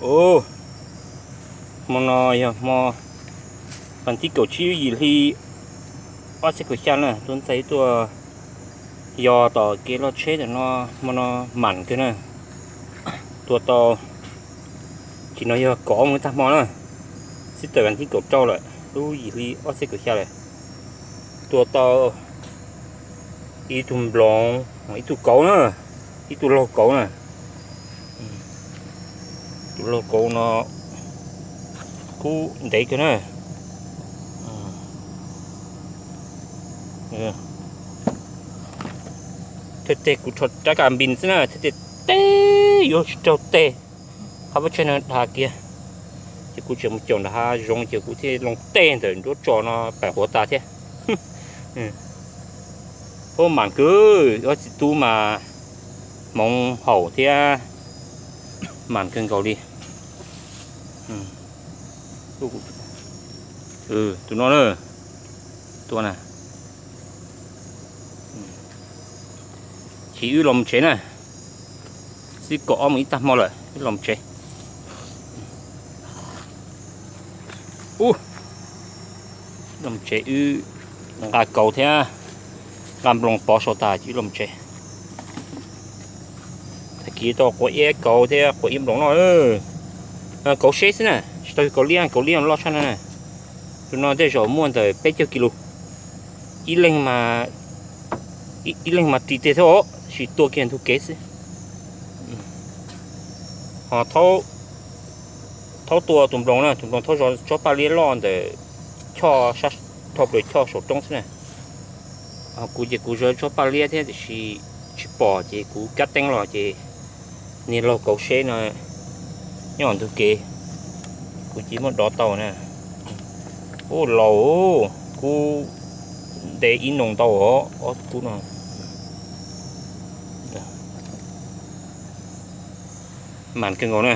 Ub, hmo no yog hmo vas thib kaum tsib yim hli ob txhiab kaum xya na, tuaj ntxais tuaj yos tom kev loj tsheb ntawm no, hmo no mam kawg na. Tua tau, chim no yog kaum ob moos tag hmo na, xib tawm vas thib kaum rau lawm lub yim hli ob txhiab kaum xya lawm. Tua tau ib tug nploos, ib tug kauv na, ib tug laug kauv na. Tus laug kauv no kub ntev kawg na. Thawj teg kuv rho rab kas npis xwb na, thawj teg teb yuav tsis raug teg, qhov pab tsheb no dha kiag. Ces kuv tseem mus caum nram hav zoov ces kuv thiaj loo teg ntawm nruab tso no pam huav tas thiab. Ub, mam kawg, ob txiv tub mas hmoov haum thiab, mam kawg nkaus li. Tus no na, tua na. Ces wb los mus tsev na, xib kaum ob moos ib tag hmo lawm wb los mus tsev. Ub, los mus tsev wb nqa kauv thiab nqa nploos pov saum tas ces wb los mus tsev. Tag kis tau quav iab kauv thiab quav iab nploos noj. Kauv seb xwb na, tsis tau kauv liab, kauv liab loj tshaj no na. Tus no tej zaum muaj ntawm peb caug kis lus. Ib leeg mas, ib leeg mas ris tiag thiab os, tab sis tua kiag ntug kev xwb. Ho thaub tua tus nploos na, tus nploos thaub zov tsob paj liab loj ntawm choj, dhau plaws choj saum roob xwb na. Ho kuv ces kuv zov tsob paj liab thiab tiam sis tsis pom ces kuv kab teeb los ces niag laug kauv seb no nyob ntug kev, kuv cia muab dov tau na. Ub, laus, kub ntev ib noo ntau os ob kub no. Mam kawg nkaus na.